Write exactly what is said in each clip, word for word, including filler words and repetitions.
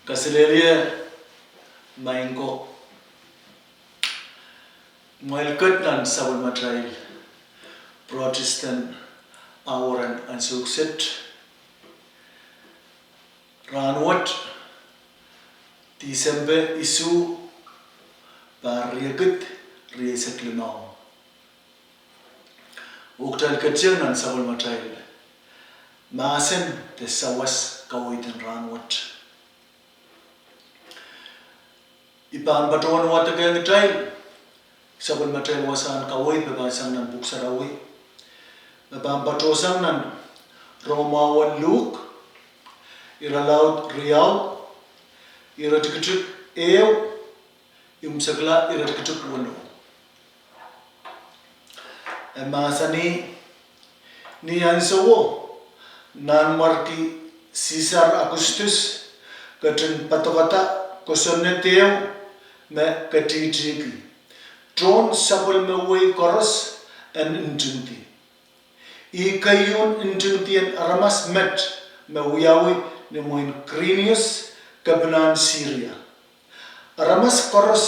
Kaselehlie, maing ko, kumwail kat nan sapwellimatail Protestant Awarren ansou kiset. Rahnwet, Tisempe isuh, pahr riekid, rieisek limau. Oh kitail ketieng nan sapwellimatail mahsen de sawas kaweid en rahnwet. I pahn patohwan wadekehng kitail sapwellimatail wasahn kaweid me pahn sang nan Pwuhk Sarawi, me pahn patohsang nan Rongamwahu en Luk, irelaud riau, iretikitik ehu, imwisekla iretikitik weneu. E mahsanih: Ni ahnsowo, Nanmwarki Sisar Augustus ketin padokada kosonned ehu me ketihtihki tohn sapwellime wehi koaros en ntingdi. Ih keieun ntingdien aramas met me wiawi ni mwehin Kirinius, kepinahn Siria. Aramas koaros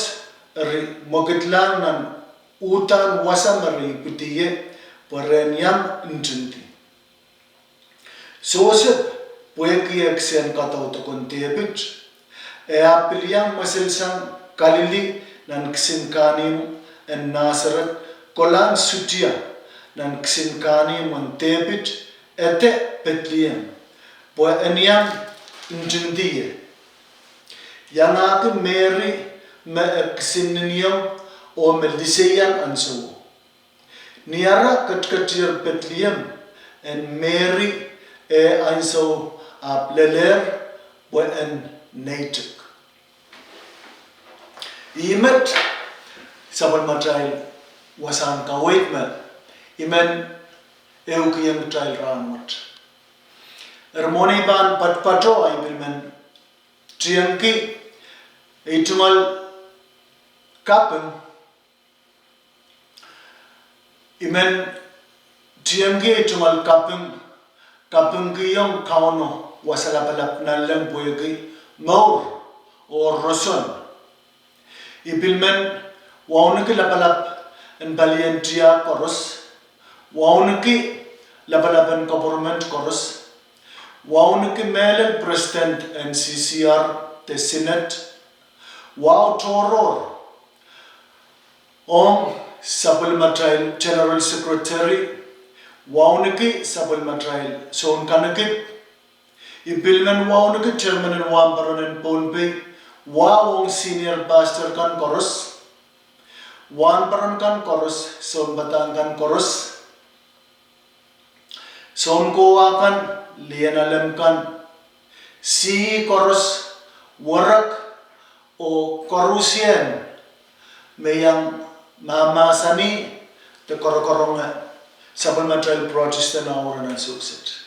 eri mwekidlahng nan uhdahn wasa me re ipwidi ie, pwe re en iang ntingdi. Sosep, pwehki eh kisehn kadaudok en Depit, e ahpw pil iang mweselsang Kalili nan kisin kahnimw en Nasaret, kolahng Sudia nan kisin kahnimw en Depit, ede Pedlehem, pwe en iang ntingdi ie. Iangahki Mery me e kisin niniong oh me liseiang ahnsowo. Ni ara ketiketier Pedlehem, en Mery eh ansou ahpw lelehr pwe en neitik. Ih met sapwellimatail wasahn kaweid me I men ehukihong kitail rahnwet. Eri mwohn ei pahn patopato, I pil men tiengki ei tungoal kaping. I men tiengki ei tungoal kaping, kapingkihong Kauno wasa lapalap nanleng pwehki mour oh roson. I pil men wauneki lapalap en palien tiahk koaros, wauneki lapalap en koperment koaros, wauneki mehlel president en C C R de Senate, wahu tohrohr ong sapwellimatail General Secretary, wauneki sapwellimatail sounkanikid. I pil men wauneki chairman en wahnpoaron en Pohnpei, wahu ong senior pastor kan koaros, wahnpoaron kan koaros, sounpadahk kan koaros, sounkowa kan, lien alem kan, sii koaros, werek, oh koarusie me iang mahmahsanih de korokoronge sapwellimatail Protestant Awarren ansou kiset.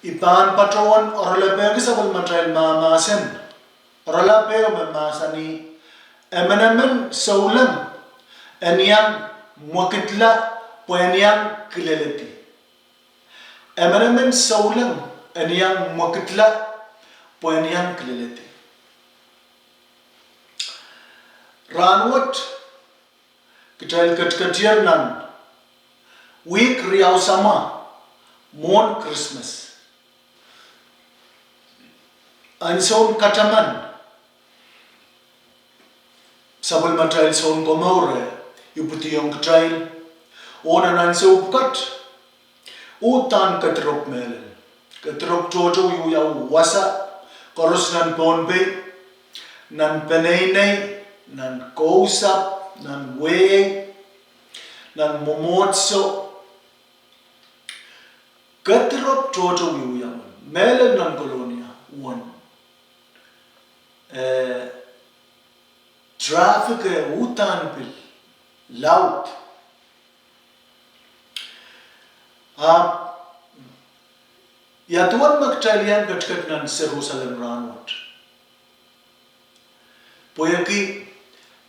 I pahn patohwan oaralapehki sapwellimatail mahmahsen, oaralap ehu me mahsanih: Emenemen souleng en iang mwekidla pwe en iang kileledi. Emenemen souleng en iang mwekidla pwe en iang kileledi. Rahnwet kitail ketiketier nan wihk riau samwa mwohn Krismas. Ansoun kataman, sapwellimatail Sounkomour ipwidiong kitail, oh nan ansou pwukat, uhdahn kedirop mehlel, kedirop tohto wiawi wasa koaros nan Pohnpei, nan peneinei, nan kousapw, nan wehi, nan mwomwohdiso, kedirop tohto wiawi mehlel nan Kolonia uwen, eh, traffic e uhdahn pil laud. Ahpw ia duwen me kitail iang ketiket nan Serusalem rahnwet? Pwehki,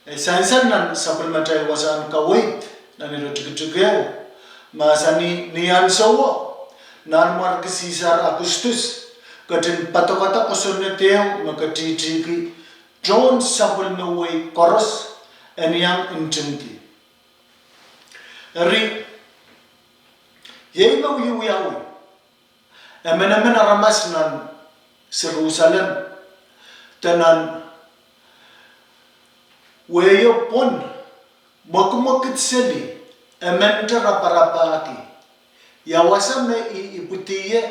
eh, sansal nan sapwellimatail wasahn kaweid nan iretikitik ehu, mahsanih: Ni ahnsowo, Nanmwarki Sisar Augustus ketin padokada kosonned ehu me ketihtihki tohn sapwellime wei koaros en iang ntingdi. Eri, iei me wiewiawi emenemen aramas nan Serusalem, de nan wehio pwon, mwekimwekid seli, emente raparapahki ia wasa me I ipwidi ie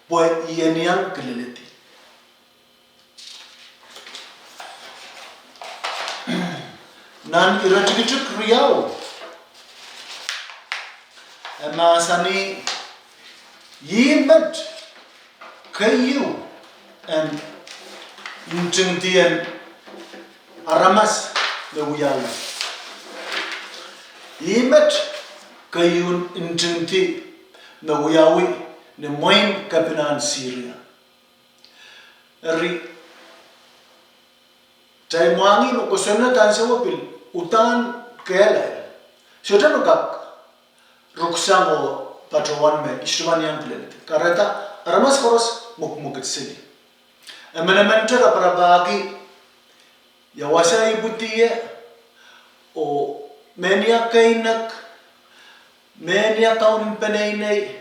pwe I en iang kileledi. Nan iretikitik riau, e mahsanih, ih met keieu en ntingdien aramas me wiawi. Ih met keieu ntingdi me wiawi ni mwein kepinahn Siria. Eri, kitail mwahngih me kosonned ansouo pil uhdahn kehlail. Sohte me kak ruksang oh patohwan me I sohte pahn iang kileldi. Kahrehda aramas koaros mwekimwekid seli. Emenemente raparapahki ia wasa I ipwidi ie, oh mehnia keinek, mehnia kaunen peneinei,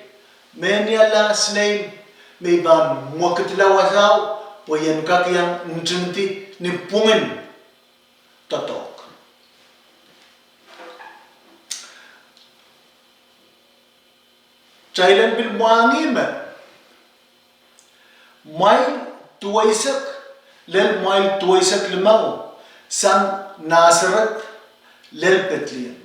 mehnia last name, me I pahn mwekidla wasao pwe I en kak iang ntingdi ni pwungen doadoahk. Kitail en pil mwahngih me mwail duweisek lel mwail duweisek limau sang Nasaret lel Pedleem.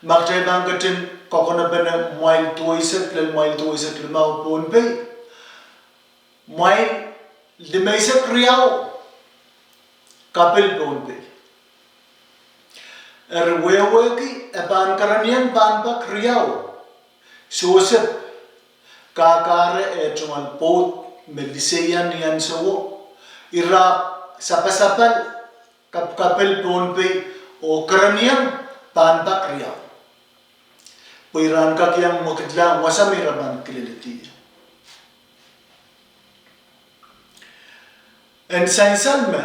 Ma kitail pahn ketin kokonepene mwail duweisek lel mwail duweisek limau Pohnpei, mwail limeisek riau kapil Pohnpei. Eri wehwehki e pahn kerenieng pahn pak riau, Sosep kahkahre eh tungoal pwoud me liseian ni ansouo, ira sapasapal kapkapil Pohnpei oh kerenieng pahn pak riau pwe ira en kak iang mwekidlahng wasa me ira pahn kileledi. En sansal me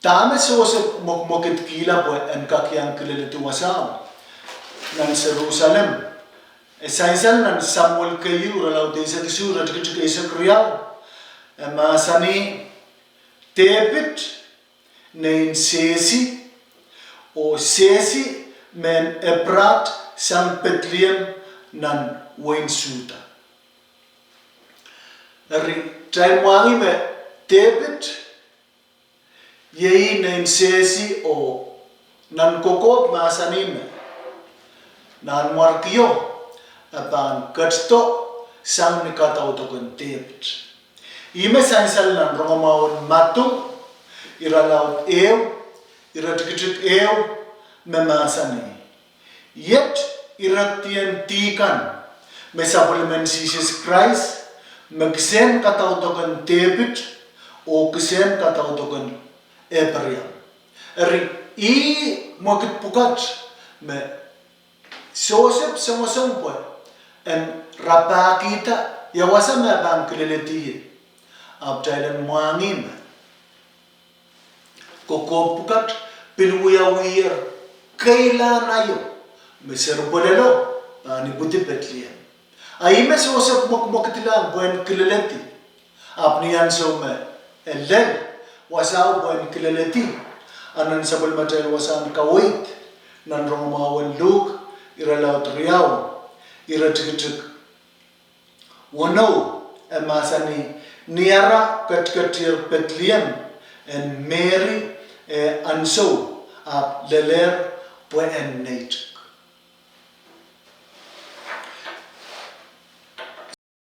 dahme Sosep mwekimwekidkihla pwe en kak iang kileledi wasao nan Serusalem, e sansal nan Samuel keieu, irelaud eisek isuh, iretikitik eisek riau, e mahsanih, Depit, nein Sesi, oh Sesi, mehn Eprat, sang Pedleem nan wehin Suda. Eri, kitail mwahngih me Depit iei nein Sesi oh nan kokohp mahsanih me Nanmwarkio e pahn ketido sang ni kadaudoken Depit. Ihme sansal nan Rongamwahu en Madiu, irelaud ehu, iretikitik ehu, me mahsanih, iet irekdien dih kan me sapwellimen Sises Krais, me kisehn kadaudoken Depit oh kisehn kadaudoken Eipraam. Eri, ih mwekid pwukat me Sosep songosong pwe en rapahkihda ia wasa me e pahn kileledi ie. Ahpw kitail en mwahngih me kokohp pwukat pil wiawiher keilahn aio me seri pwelelo pahn ipwidi Pedleem. A ihme Sosep mwekimwekidlahng pwe en kileledi. Ahpw ni ansou me e lel wasao pwe en kileledi, a nan sapwellimatail wasahn kaweid, nan Rongamwahu en Luk, irelaud riau, iretikitik weneu, e mahsanih, ni ara ketiketir Pedleem, en Mery eh ansou ahpw lelehr pwe en neitik.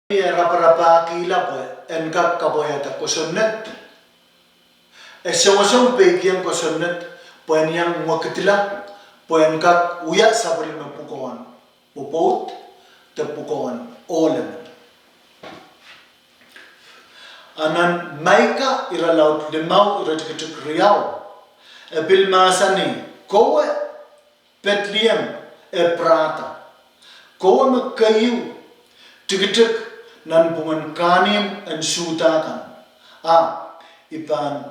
E raparapahkihla pwe en kak kapwaiada kosonned. E songosong peikiong kosonned pwe en iang mwekidla pwe en kak wia sapwellime pwukoahn pwopwoud de pwukoahn ohl emen. A nan Maika irelaud limau iretikitik riau, e pil mahsanih, kowe Pedleem Ephrata, kowe me keieu tikitik nanpwungen kahnimw en Suhda kan, a I pahn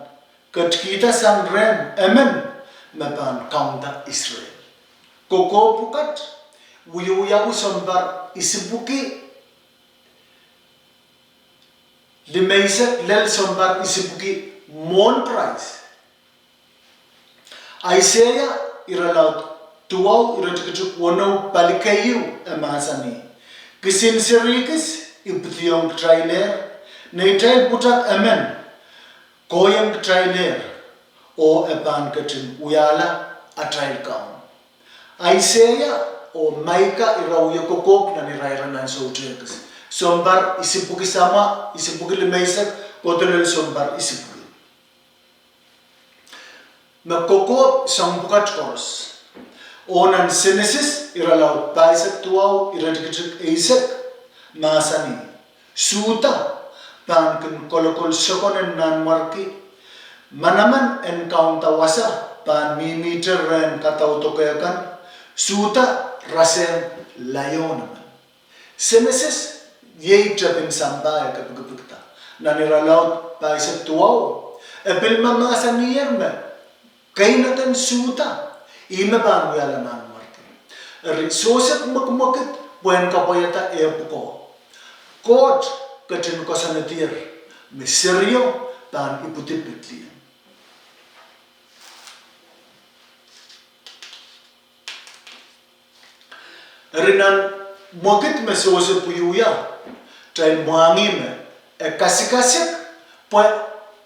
ketkihda sang rehn emen me pahn kaunda Israel. Kokohp pwukat wiewiawi sounpar isipwiki limeisek lel sounpar isipwiki mwohn price. Aiseia irelaud duwau iretikitik weneu palikeieu e mahsanih: Kisin seri kis ipwidiong kitailehr, neitail pwutak emen kohieng kitailehr, oh e pahn ketin wiahla atail Kaun. Aiseia oh Maika ira wia kokohp nan irair en ansou tehkis, sounpar isipwiki samwa, isipwiki limeisek kohdo lel sounpar isipwiki. Me kokohp soang pwukat koaros. Oh nan Senesis irelaud pahisek duwau iretikitik eisek mahsanih: Suhda pahn kin kolokol sokon en nanmwarki, manaman en kaunda wasa pahn mihmihte rehn kadaudok kan, Suhda rasehng laion emen. Senesis iei tepin sampah e kepikipikda. Nan irelaud pahisek duwau, e pil mahmahsaniher me keinaden Suhda ih me pahn wiahla nanmwarki. Eri Sosep mwekimwekid pwehn kapwaiada eh pwukoa. Koht ketin koasoanedier me serio pahn ipwidi Pedleem. Eri nan mwekid me Sosep wiewia, kitail mwahngih me e kasikasik pwe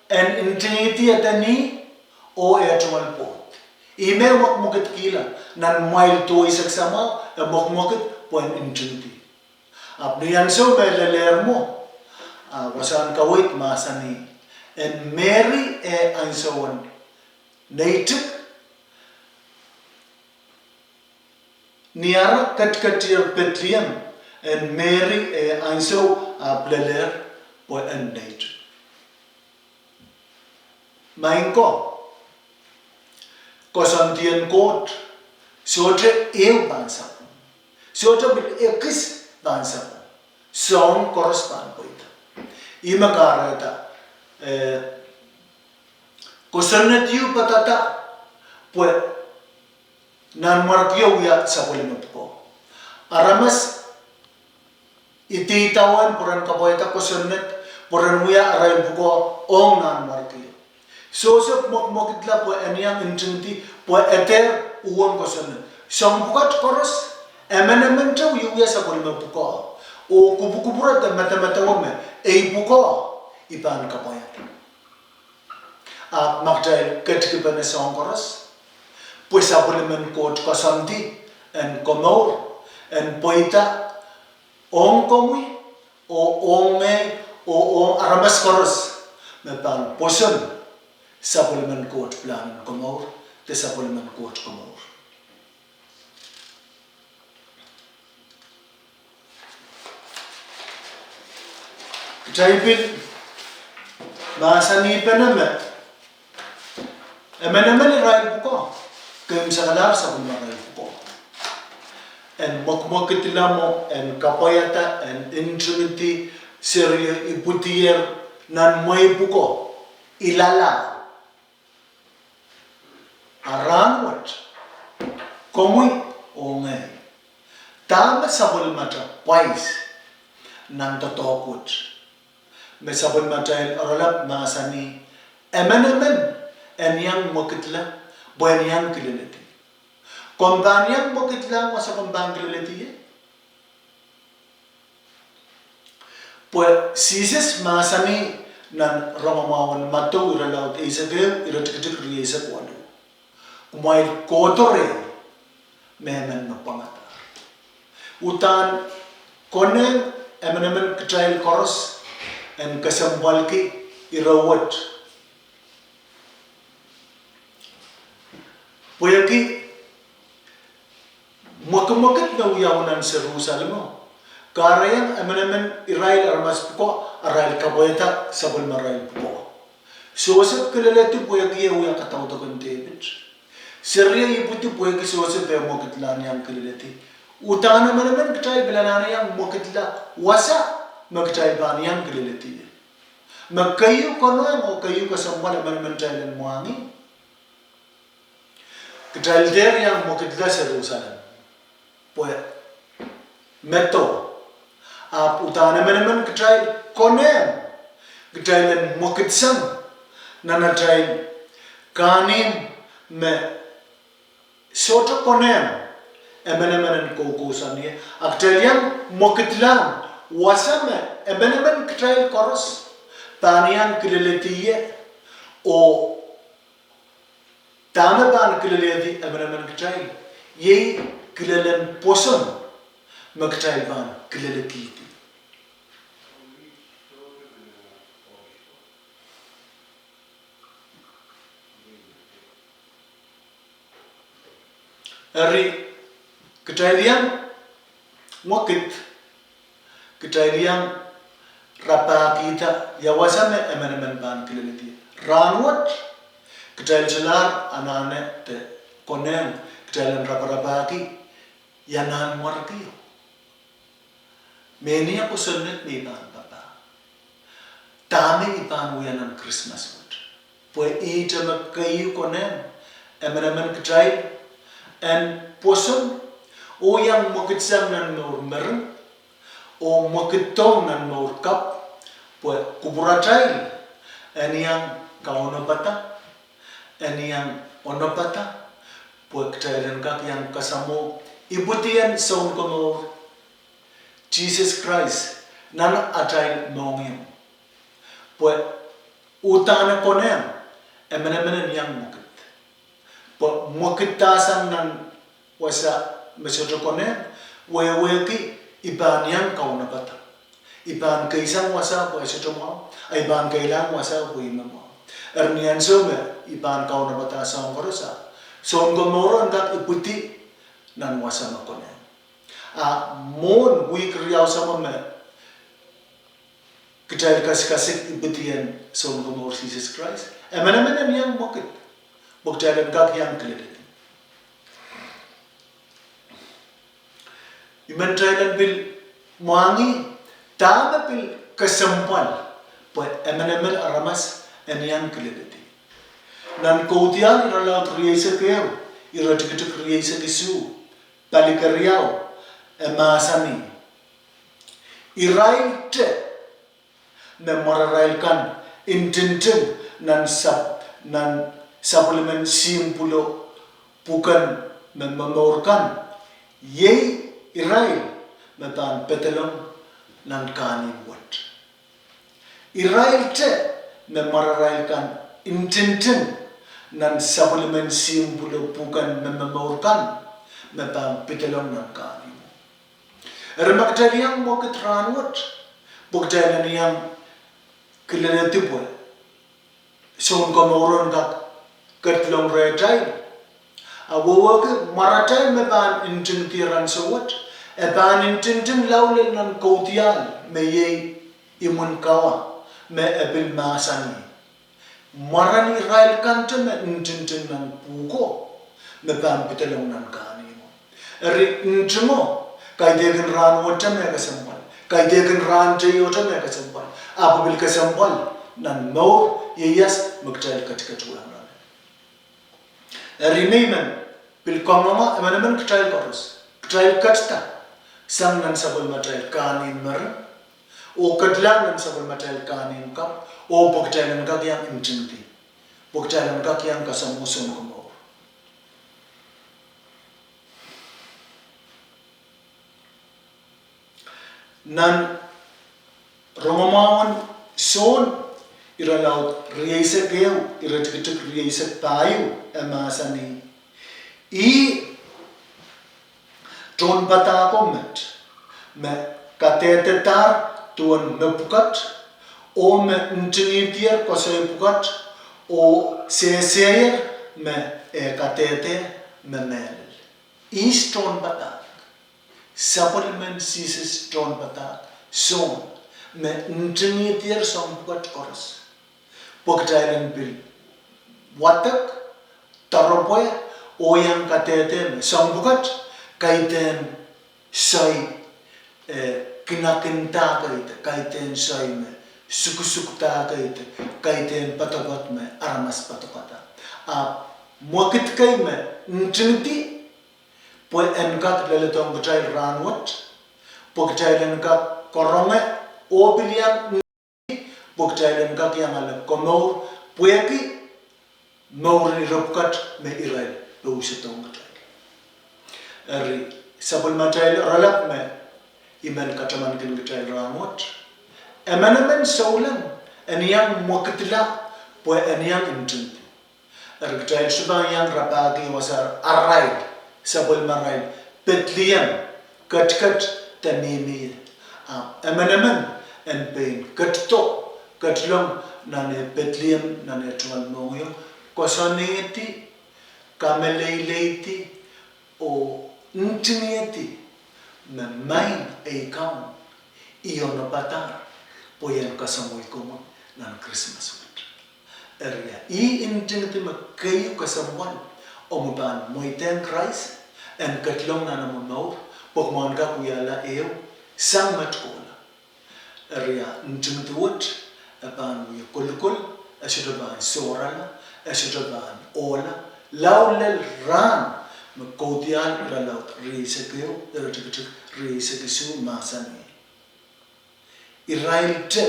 en ntingihdi eden ih oh eh tungoal pwoud. Ih me mwekimwekidkihla nan mwail duweisek samwa, e mwekimwekid pwe en ntingihdi. Ahpw ni ansou me e lelehr mwo, a wasahn kaweid mahsanih: En Mery eh ansoun neitik, ni ara ketiketier Pedleem, en Mery eh ansou ahpw lelehr pwe en neitik. Maing ko, koasoandi en Koht sohte ehu pahn sapwung, sohte pil ekis pahn sapwung. Soahng koaros pahn pweida. Ih me kahrehda, eh, kosonned ieu padahda pwe nanmwarkio wia sapwellime pwukoa. Aramas idawehn pwe ren kapwaiada kosonned, pwe ren wia arail pwukoa ong nanmwarkio. Sosep mwekimwekidla pwe en iang ntingdi pwe e dehr uhwong kosonned. Soang pwukat koaros, emenemente wiewia sapwellime pwukoa, oh kupwukupwure de medemedewe me ei pwukoa I pahn kapwaiada. Ahpw ma kitail ketikipene soang koaros, pwe sapwellimen Koht koasoandi en komour, en pweida ong komwi, oh ong ngehi, oh ong aramas koaros me pahn pwoson sapwellimen Koht pilahn en komour, de sapwellimen Koht komour. Kitail pil mahsanihpene me emenemen irail pwukoa keimwseklahr sapwellime irail pwukoa. En mwekimwekidla mwo, en kapwaiada, en ntingdi serio ipwidier nan mwehi pwukoa, ilala. A rahnwet, komwi oh ngehi, dahme sapwellimatail pwais nan doadoahk wet? Me sapwellimatail oaralap mahsanih, emenemen en iang mwekidla pwe en iang kileledi. Komw pahn iang mwekidla wasa komw pahn kileledi ie? Pwe Sises mahsanih nan rongamwahu en Madiu irelaud eisek ehu iretikitik rieisek waluh: Kumwail kohdo rehi, mehmen me pwangadahr. Uhdahn konehng emenemen kitail koaros en kesempwalki ire wet. Pwehki mwekimwekid me wiawi nan Serusalemo kahrehiong emenemen irail aramas pwukoa arail kapwaiada sapwellimarail pwukoa. Sosep kileledi pwehki e wia kadaudoken Depit. Serio ipwidi pwehki Sosep eh mwekidla en iang kileledi. Uhdahn emenemen kitail pil anahne iang mwekidla wasa me kitail pahn iang kileledi. Me keieu konehng oh keieu kesempwal emenemen kitail en mwahngih. Kitail dehr iang mwekidla Serusalem pwe medo, ahpw uhdahn emenemen kitail konehng, kitail en mwekidsang nan atail kahnimw me sohte konehng emenemen en koukousoan ie, a kitail iang mwekidlahng wasa me emenemen kitail koaros pahn iang kileledi ie, oh dahme pahn kilelehdi emenemen kitail, iei kilelen pwoson me kitail pahn kileledihdi. Eri, kitail iang mwekid, kitail iang rapahkihda ia wasa me emenemen pahn kileledi. Rahnwet, kitail solahr anahne de konehng kitail en raparapahki ia nanmwarkio. Mehnia kosonned me I pahn papah, dahme I pahn wia nan Krismas wet. Pwe ihte me keieu konehng emenemen kitail en pwoson oh iang mwekidsang nan mour mering, oh mwekidong nan mour kapw, pwe kupwuratail en iang kaunopada, en iang onopada, pwe kitail en kak iang kasamwo ipwidien Sounkomour Sises Krais nan atail mohngiong. Pwe uhdahn e konehng emenemen en iang mwekid. Pwe mwekidasang nan wasa me sohte konehng wehwehki I pahn iang kaunopada, I pahn keisang wasa pwe e sohte mwahu, a I pahn keilahng wasa pwe ih me mwahu. Eri ni ansou me I pahn kaunopada soahng koaros, Sounkomouro en kak ipwidi nan wasa me konehng. A mwohn wihk riau samwa me kitail kasikasik ipwidien Sounkomour Sises Krais, emenemen en iang mwekid, pwe kitail en kak iang kileledi. I men kitail en pil mwahngih dahme pil kesempwal pwe emenemen aramas en iang kileledi. Nan Kaudiahl irelaud rieisek ehu, iretikitik rieisek isuh, palikeriau, e mahsanih: Irail te me mwararail kan ntintin nan sap-, nan sapwellimen Sihmpwulo pwuken me momour kan, iei irail me pahn pedolong nan kahnimw wet. Irail te me mwararail kan ntintin nan sapwellimen Sihmpwulo pwuken me momour kan, me pahn pedolong nan kahnimw. Eri ma kitail iang mwekid rahnwet, pwe kitail en iang kileledi pwe Sounkomouro en kak ketilong rehtail, a wehwehki mwaratail me pahn ntingdier ansou wet, e pahn ntintin lao lel nan Kaudiahl me iei imwin kawa, me e pil mahsanih: Mwaren irail kan te me ntintin nan pwuko, me pahn pedolong nan kahnimwo. Eri ntingo, kaidehkin rahnwet te me kesempwal, kaidehkin rahn teio te me kesempwal, ahpw pil kesempwal nan mour ieias me kitail ketiket wahnpoaron. Eri me I men pil kangoange emenemen kitail koaros, kitail ketida sang nan sapwellimatail kahnimw meren, oh ketilahng nan sapwellimatail kahnimw kapw, oh pwe kitail en kak iang ntingdi, pwe kitail en kak iang kasamwo Sounkomour. Nan Rongamwahu en Sohn irelaud rieisek ehu, iretikitik rieisek pahieu, e mahsanih: Ih tohnpadahko met, me kadehdedahr duwen mepwukat, oh me ntingihdier koasoi pwukat, oh sehsehier me eh kadehde me mehlel. Ihs tohnpadahk? Sapwellimen Sises tohnpadahk, Sohn, me ntingihdier soahng pwukat koaros, pwe kitail en pil wadek, doaropwe, oh iang kadehde me soahng pwukat kaidehn soai, eh, kinakinda kei de kaidehn soai me sukisukda kei de kaidehn poadopoad me aramas poadokada. Ahpw mwekid kei me ntingdi pwe en kak leledohng kitail rahnwet, pwe kitail en kak karonge oh pil iang, pwe kitail en kak iang ale komour, pwehki mouren ire pwukat me irail pousedohng kitail. Eri sapwellimatail oaralap me I men katamankin kitail rahnwet: emenemen souleng en iang mwekidla pwe en iang ntingdi. Eri kitail sohte pahn iang rapahki wasa arail, sapwellimarail, Pedleem, ketiket de mihmi ie. Ahpw emenemen en pein ketido, ketilong nan eh Pedleem nan eh tungoal mohngiong, koasoanehdi, kameleileidi, oh ntingihdi me maing ei Kaun, I onopadahr pwe I en kasamwo komwi nan Krismas wet. Eri ih ntingdi me keieu kesempwal omwi pahn mweidehng Krais en ketilong nan omwi mour, pwe kumwail en kak wiahla ehu sang met kohla. Eri ntingdi wet e pahn wie kolokol, e sohte pahn sohrala, e sohte pahn ohla, lao lel rahn me Kaudiahl irelaud rieisek ehu, iretikitik rieisek isuh mahsanih: Irailte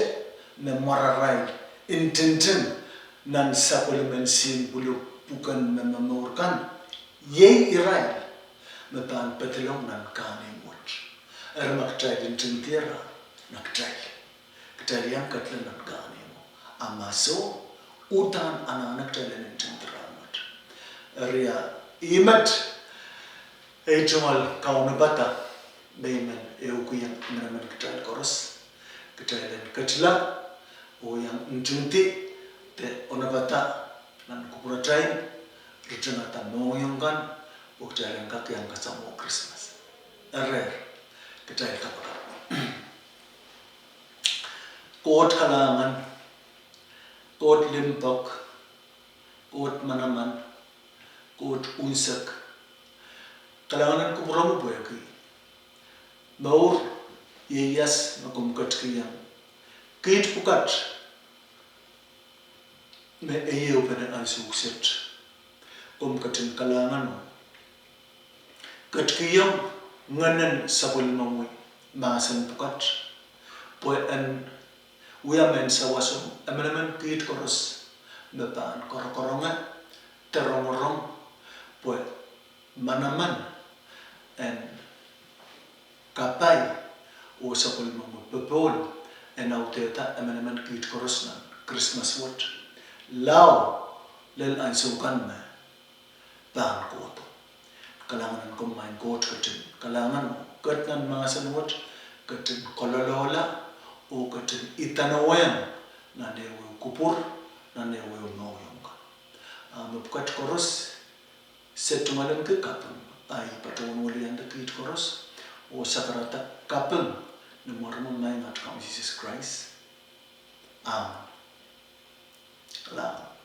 me mwararail ntintin nan sapwellimen sihn pwulopwuken me momour kan, iei irail me pahn pedolong nan kahnimw wet. Eri ma kitail ntingdi rahn, ma kitail, kitail iang ketla nan kahnimwo. A ma soh, udahn anahne kitail en ntingdi rahnwet. Eri ih met ei tungoal kaunopada me I men ehukihong emenemen kitail koaros, kitail en ketla oh iang ntingdi de onopada nan kupwuratail, ritingada mohngiong kan, pwe kitail en kak iang kasamwo Krismas. Eri kitail kapakap. Koht kalahngan, Koht limpoak, Koht manaman, Koht unsek, kalahngan en kupwuromwi pwehki mour ieias me komw ketikihong kiht pwukat me iei ehupene ansou kiset. Komw ketin kalahngan oh ketikihong ngehnen sapwellimomwi mahsen pwukat pwe en wia mehn sawaso emenemen kiht koaros me pahn korokoronge de rongorong pwe manaman en kapai oh sapwellimomwi popohl en audehda emenemen kiht koaros nan Krismas wet, lao lel ansou kan me pahn kohdo. Kalahngan en komwi maing Koht ketin kalahngan oh ket nan mahsen wet, ketin kolokol oh ketin idanawehng nan ehuehu kupwur, nan ehuehu mohngiong kan. A mepwukat koaros se tungoalenki kaping, a I patohwan welianda kiht koaros oh sakarada kaping ni mwaren maing at Kaun Sises Krais. Amen. Kalahngan.